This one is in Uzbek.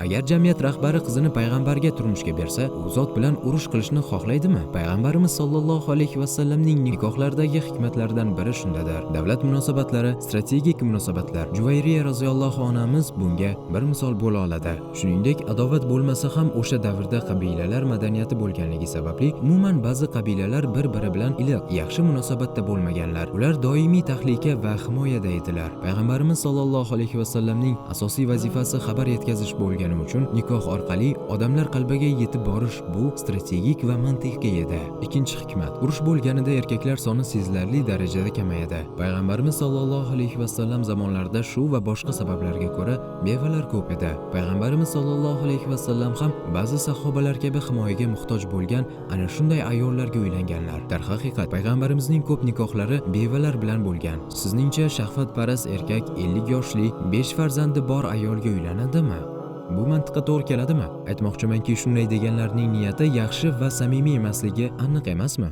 Agar jamiyat rahbari qizini payg'ambarga turmushga bersa, u zot bilan urush qilishni xohlaydimi? Payg'ambarimiz sollallohu alayhi vasallamning nikohlaridagi hikmatlardan biri shundadir. Davlat munosabatlari, strategik munosabatlar. Juvayriya roziyallohu onamiz bunga bir misol bo'la oladi. Shuningdek, adovat bo'lmasa ham o'sha davrda qabilalar madaniyati bo'lganligi sababli umuman ba'zi qabilalar bir-biri bilan iliq, yaxshi munosabatda bo'lmaganlar. Ular doimiy tahlika va himoyada edilar. Payg'ambarimiz sollallohu alayhi vasallamning asosiy vazifasi xabar yetkazish bo'lgani uchun nikoh orqali odamlar qalbiga yetib borish bu strategik va mantiqiy edi. Ikkinchi hikmat: urush bo'lganida erkaklar soni sezilarli darajada kamayadi. Payg'ambarimiz sollallohu alayhi vasallam zamonlarida shu va boshqa sabablarga ko'ra bevalar ko'p edi. Payg'ambarimiz sollallohu alayhi vasallam ham ba'zi sahobalar kabi himoyaga muhtoj bo'lgan ana shunday ayollarga uylanganlar. Darhaqiqat, payg'ambarimizning ko'p nikohlari bevalar bilan bo'lgan. Sizningcha shahvatparast erkak 50 yoshli, 5 farzandi bor ayolga uylanadimi? Bu mantiqqa to'g'ri keladimi? Aytmoqchimanki, shunday deganlarning niyati yaxshi va samimiy emasligi aniq emasmi?